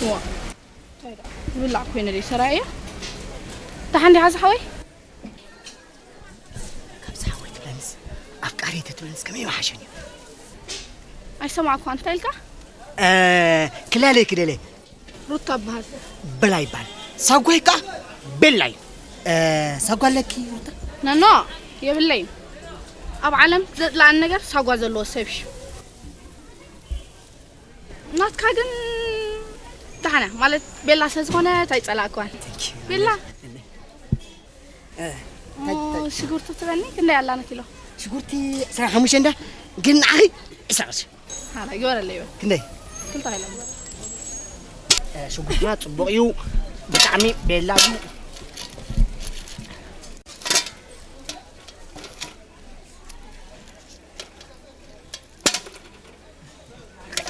እንታይ ደኣ? ዝብላዕ ኮይነ ደይ ሰራየ? ደሓን ዲኻ ዝሓወይ? ካብ ዝሓወይ ትብለንስ፣ ኣፍቃሪ ተትብለንስ ከመይ ምሓሸኒ? ኣይሰማዕኳ፣ እንታይ ኢልካ? እ፣ ክላለይ ክደለይ። ሩታ እበሃል። በላ ይበሃል። ሳጓይ ከኣ ቤላ እዩ። እ፣ ሳጓ ኣለኪ ሩታ? ነኖ፣ የብለይን። ኣብ ዓለም ዘጽልኣኒ ነገር ሳጓ ዘለዎ ሰብ እዩ። ናትካ ግን ደሓና፣ ማለት ቤላ ስለ ዝኾነት ኣይጸላእክዋን። Thank you። ቤላ። እ፣ ኦ፣ እንታይ፣ እንታይ? ሽጉርቲ ትበኒ ክንደይ ኣላ ንኪሎ? ሽጉርቲ ዕስራን ሓሙሽተን እንዳ፣ ግን ንዓኺ ዕስራ ቅርሺ። ሓራይ ግበረለይ በል። ክንደይ? ክልተ ኪሎ። እ፣ ሽጉርትና ጽቡቕ እዩ። ብጣዕሚ ቤላ እዩ።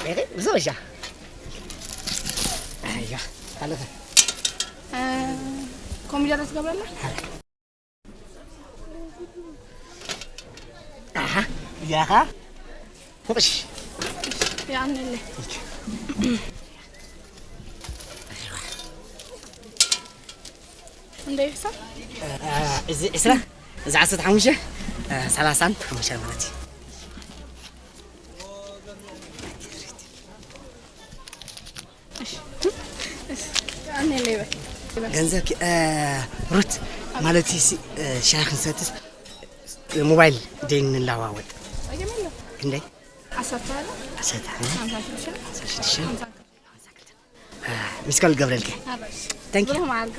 ሪኺ? ብዝበሻ። ኣያ፣ ሓለፈ። እ፣ ኮሚደረ ትገብረላ? ኣሓ፣ እዚኣ ኸኣ? እሺ። የቐንየለይ። እንደ ይሕሳብ? እ፣ እዚ ዕስራ፣ እዚ ዓሰርተ ሓሙሽተ፣ እ፣ ሰላሳን ሓሙሽተን ማለት እዩ። እሺ፣ እሺ፣ የቐንየለይ በል። ገንዘብ ኪ-፣ እ፣ ሩት፣ ማለት ሲ-፣ እ፣ ሻሂ ክንሰትስ ሞባይል ደይ ንለዋወጥ። ጸገም የለውም። ክንደይ? ዓሰርተ ኣለ? ዓሰርተ ኣለ? ሓምሳ ሽዱሽተ? ሓምሳ ሽዱሽተ? ሓምሳ ክልተ። እ፣ ሚስካል ገብረልከ። ሓራይ። Thank you። ብሩኽ መዓልቲ።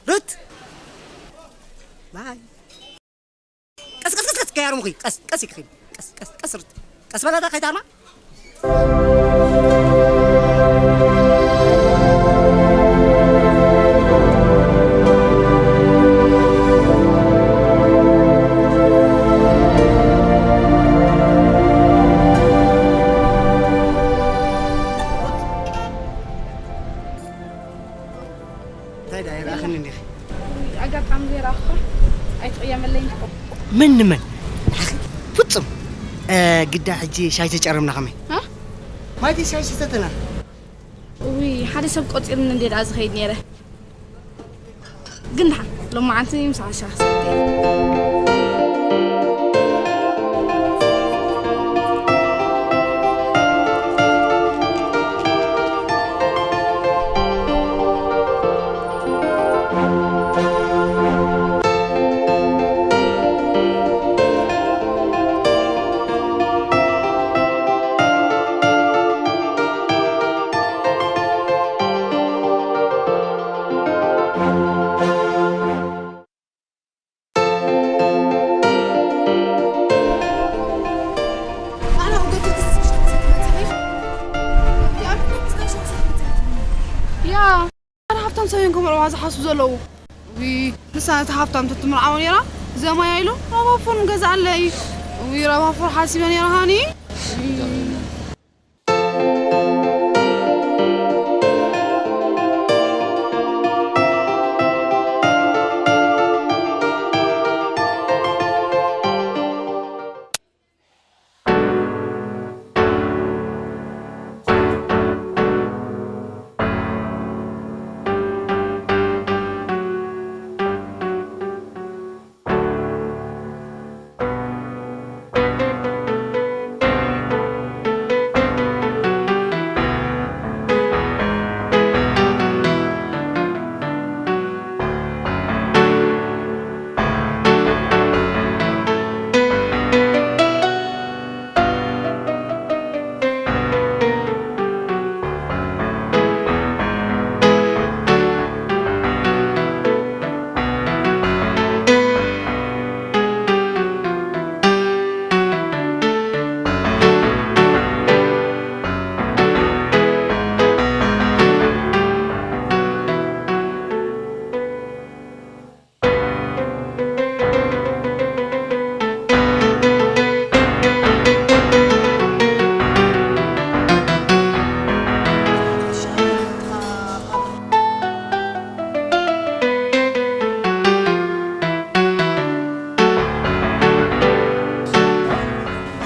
ሩት። ባይ። ቀስ፣ ቀስ፣ ቀስ፣ ቀስ፣ ከያርሙኺ። ቀስ፣ ቀስ፣ ይክኺ። ቀስ፣ ቀስ፣ ቀስ፣ ሩት። ቀስ በላታ ከይታማ። እንታይ ደኣ ይረኣኽኒ እንዲኺ? ኣጋጣሚ ዘይረኣኹኻ ኣይትቕየመለይን እኮ። መን ንመን? ፍጹም። እ፣ ግዳ ሕጂ ሻይ ተጨረምና ከመይ? እ? ማይቲ ሻይ ሰተና። እውይ፣ ሓደ ሰብ ቆጺሩኒ እንዴ ደኣ ዝኸይድ ነይረ። ግን ደሓን፣ ሎማዓንቲ ምሳኻ ሻሂ ክሰቲ። ያ፣ ኣረ ሃብታም ሰብ እዮም ክምርዕዋ ዝሓስቡ ዘለዉ። ዊ፣ ንሳ ነቲ ሃብታም ተትምርዓዎ ነይራ፣ ዘማያ ኢሉ ራባፎር ምገዝኣለይ። ዊ፣ ራባፎር ሓሲበ ነይረ ሃኒ።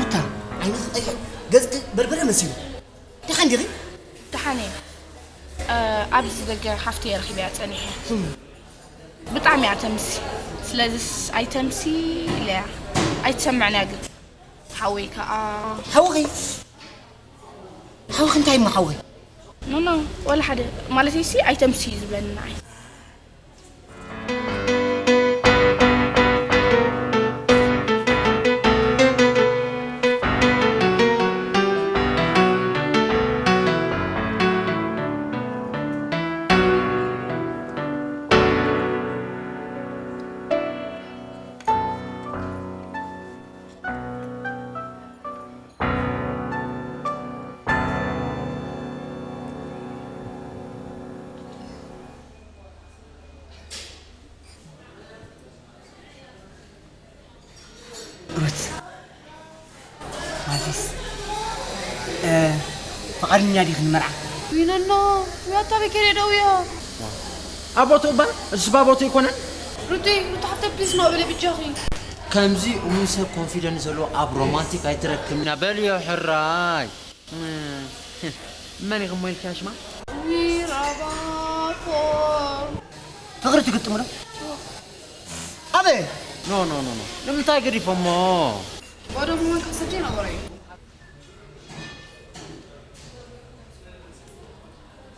ኣታ ዓይንኺ ቀይሑ፣ ገጽኪ በርበረ መሲሉ። ደሓን ዲኺ? ኣብዚ ደገ ሓፍተይ ረኺበያ ጸኒሐ። ብጣዕሚ እያ ተምሲ። ስለዚስ ኣይተምሲ ኢለያ። ኣይትሰምዕን እያ ግን። ሓወይ ከኣ ሓውኺ? ሓውኺ እንታይ እሞ ሓወይ? ኖ፣ ኖ፣ ወላ ሓደ። ማለተይሲ ኣይተምሲ እዩ ዝብለኒ ንዓይ። ሩት፣ ማለትስ፣ እ፣ ፍቓደኛ ዲኺ ንመርዓ? ዊነኖ፣ ያታ ቤት ከይደ ደውዮ። ኣቦቱ እባ፣ እሱ ባቦቱ ይኮነን? ሩቲ፣ ሩቲ ሓፍተ ፕሊስ ነው በለ ብጃኺ። ከምዚ እሙን ሰብ ኮንፊደንስ ዘለዎ ኣብ ሮማንቲክ ኣይትረክብና በልዮ ሕራይ። መን ኢኹም ኢልኪ ሽማ? ዊራባፎ። ፍቕሪ ትግጥሙ ዶ? ኣበይ? ኖ፣ ኖ፣ ኖ፣ ኖ። ንምንታይ ገዲፎሞ? ወደ ሙመን ካሰብቲ ነበረ እዩ።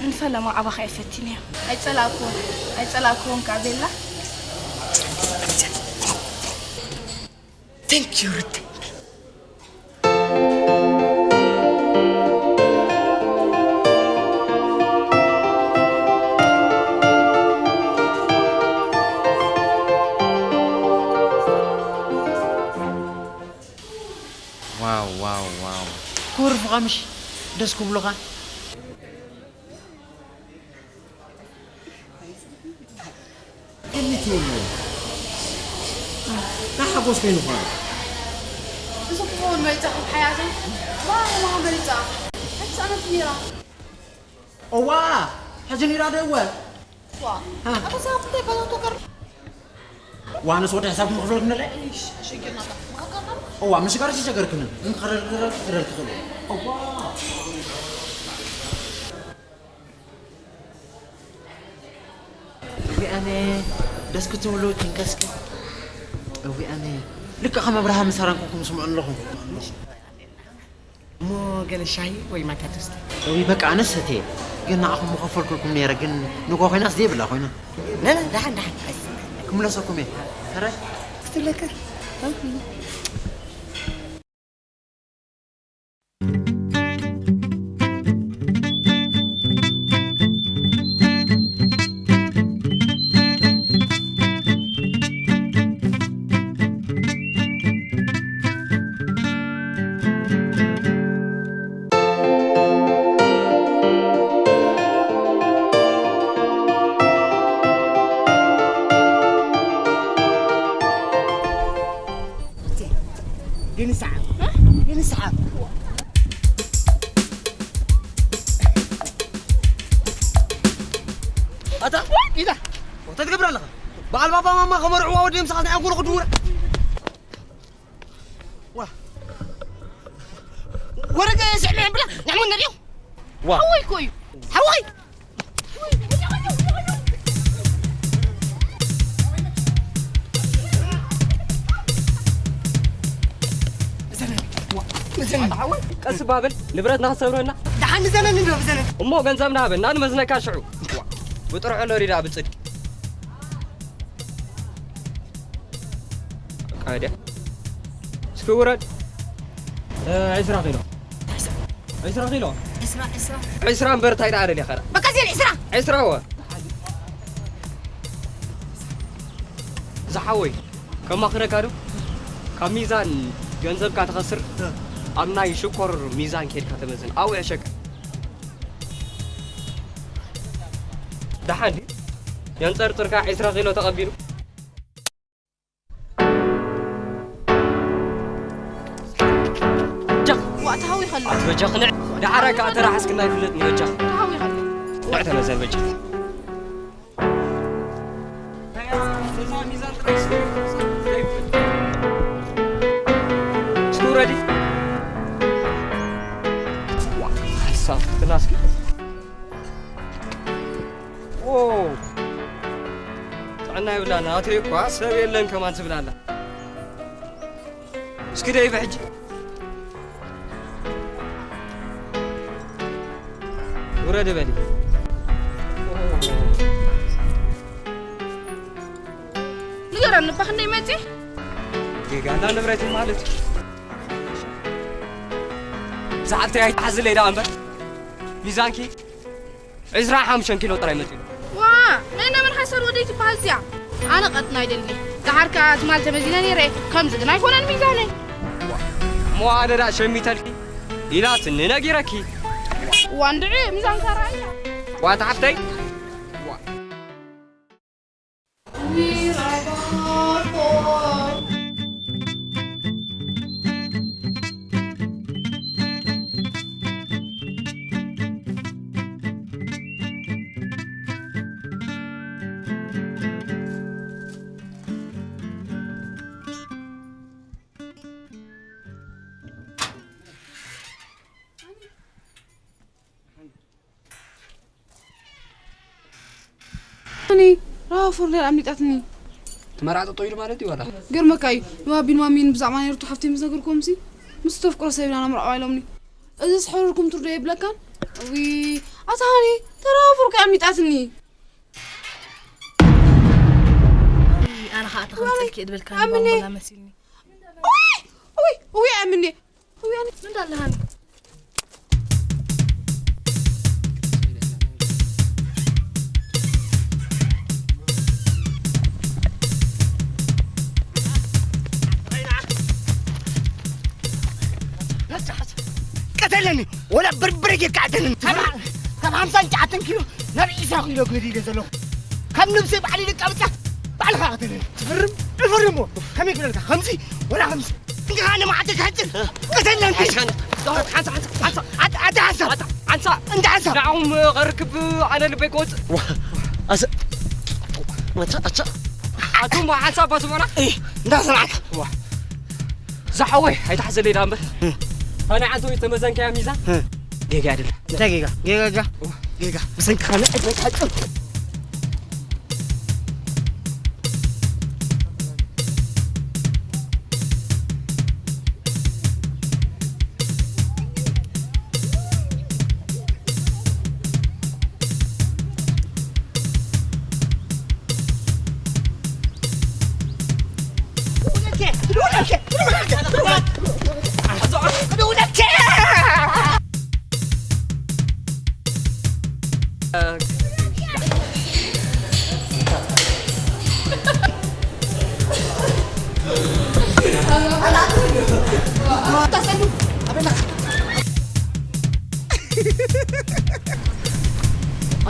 ንፈለማ ኣባኻ እየ ፈቲነዮ። ኣይጸላእኩዎን፣ ኣይጸላእኩዎን ከኣ ቤላ። Thank you, Ruth. ዋው፣ ዋው፣ ዋው። ኩርፍኻ ምሽ ደስ ክብሉኻ። ክሊቲኡ ናይ ሓጎስ ኮይኑ ኾነ። እዚ ክኸውን መሪጻ ከም ሓያዘ ዋ፣ ዋ፣ መሪጻ። ሕጂ ኣነት ኒራ። እዋ፣ ሕጂ ኒራ ዶ እወ? ዋ፣ ሃ። ኣታ ሳብ እንታይ ፈተቶ ቀር? ዋ፣ ኣነስ ወዲ ሕሳብ ክምኽፍለልኩም ነለ? እሽ፣ ሽግርና ታ። መካከልና? እዋ፣ ምሽ ጋር ሲሸገርክን? እንከረር፣ ከረር፣ ከረር ትኽእሉ። እዋ። እዊኣነ ደስ ክትብሉ ትንከስከ። እዊኣነ ልክዕ ከም ኣብርሃም ሳራን ኮንኩም ስምዑ ኣለኹም። እሞ ገለ ሻሂ ወይ ማኪያቶ እስቲ። እዊ በቃ ኣነ ሰትየ። ግን ንዓኹም ምኸፈልኩልኩም ነይረ፣ ግን ንጎ ኮይናስ ዘይብላ ኮይና። ነ፣ ነ፣ ደሓን፣ ደሓን። ኣይስ-፣ ክምለሰኩም እየ። ሰረ? ክትብለካ? እ? ግን ሰዓብ፣ እ? ግን ሰዓብ። ኣታ፣ ኢዳ፣ እንታይ ትገብር ኣለኻ? በዓል ባባ ማማ ከመርዕዋ ወዲኦም ሰዓት ናይ ኣንጎሎ ክድውረ። ዋ። ወረቀ ስዕመ ብላ፣ ንዕሙ ነድዮ። ዋ። ሓወይ እኮ እዩ። ሓወይ። ዘነን፣ ዋ፣ ዘነን። ሓወይ፣ ቀስ ባብል፣ ንብረትና ክሰብረና። ደሓን ዘነን እንዶ፣ ዘነን። እሞ ገንዘብና ሃበና፣ ንመዝነካ ሽዑ። ብጥርዖ ሎሪዳ ብጽድቂ። ቃድያ። እስኪ ውረድ። እ፣ ዒስራ ኪሎ። ዒስራ ኪሎ። ዒስራ፣ ዒስራ። ዒስራ እምበር እንታይ ደኣ ደሊኻ? በቃ እዚኤን ዒስራ። ዒስራ ወ። ዝሓወይ፣ ከማኽረካ ዶ? ካብ ሚዛን ገንዘብካ ትኸስር፣ ኣብ ናይ ሽኮር ሚዛን ኬድካ ተመዝን። ኣብኡ ዕሸቅ። ደሓን ድዩ? የንጸርጽርካ ዒስራ ኪሎ ተቐቢሉ። ጃ። ዋእ፣ ተሃዊኸ ኣሎ። ኣቲ በጃ ክልዕ። ደሓረ ከኣ ተራ ሓስክና ይፍለጥኒ በጃ። ተሃዊኸ ኣሎ። ንዕ ተመዘን በጃ። እስኪ ውረዲ። ዋእ፣ ሓሳብ ትናስኪ። ናይ ብላና ኣትሪ እኳ ሰብ የለን ከማን ትብላላ። እስኪ ደይ ብሕጂ ውረድ በሊ። ንገረኒ እባ ክንደይ መፂ? ጌጋ እንዳ ንብረት ማለት እዩ። ብዛዕብቲ ኣይትሓዝለይ ደኣ እምበር ሚዛንኪ ዕስራ ሓሙሽተ ኪሎ ጥራይ መፂኡ። ዋ ናይ ነመን ሓሳድ ወደይ ትበሃል እዚኣ? ኣነ ቀጥና ኣይደልኒ። ደሓር ከኣ ትማል ተመዚነ ነይረ። ከምዚ ግን ኣይኮነን ሚዛነይ። እሞ ኣደዳ ሸሚተልኪ ኢላትኒ ነጊረኪ። ዋ እንድዒ ሚዛንካ ረኣያ። ዋ ተሓፍተይ። እኔ ራዋ ፎርኔል ኣምሊጣትኒ። ትመራጠጦ ኢሉ ማለት እዩ ዋላ? ገርመካ እዩ ንባቢን ማሚን ብዛዕባ ናይ ሩታ ሓፍተይ ምስ ነገርኩዎም ሲ ምስ ተፍቅሮ ሰብ ኢና ነምርዖ ኢሎምኒ። እዚ ዝሕርርኩም ትርዶ የብለካን። እዊ ኣታ ሃኒ ተራዋ ፎርካ ኣምሊጣትኒ። ኣነ ከዓ ተኸምፀልኪ እድበልካ ኣምኔ። ባንጎላ መሲልኒ። እዊ እዊ እዊ ኣምኔ እዊ ኣነ ምን እንዳለሃኒ ቀተለኒ ወላ በርበረ ጌርካ ኣተለኒ ካብ ሓምሳን ሸዓተን ኪሎ ናብ ዒስራ ኪሎ ገዲለ ዘለኹ ካብ ነብሰይ ባዕሊ ልቃብፃ ባዕልኻ ቀተለኒ ትፍርም እፈርሞ ከመይ ክብለልካ ከምዚ ወላ ከምዚ እንካ ንመዓልቲ ክሕፅር ቀተለኒ ሓንሳ ሓንሳ ሓንሳ ኣቲ ሓንሳ ኣንሳ እንዳ ሓንሳ ንዓኹም ኸርክብ ኣነ ልበይ ክወፅእ ኣሰ መታ ኣታ ኣቱም ሓንሳ ባስሞና እንዳሰማዕካ ዝሓወይ ኣይትሓዘለይ ዳ እምበር ኣነ ዓንተ ወይ ተመዘንካያ ሚዛን ጌጋ ኣይደለ እንታይ ጌጋ ጌጋ ጌጋ ጌጋ ብሰንኪ ኻነ ዕድመ ትሓጭር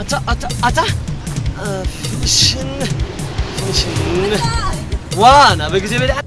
ኣታ ኣታ ኣታ ፍንሽን ፍንሽን ዋና በጊዜ በሊዓ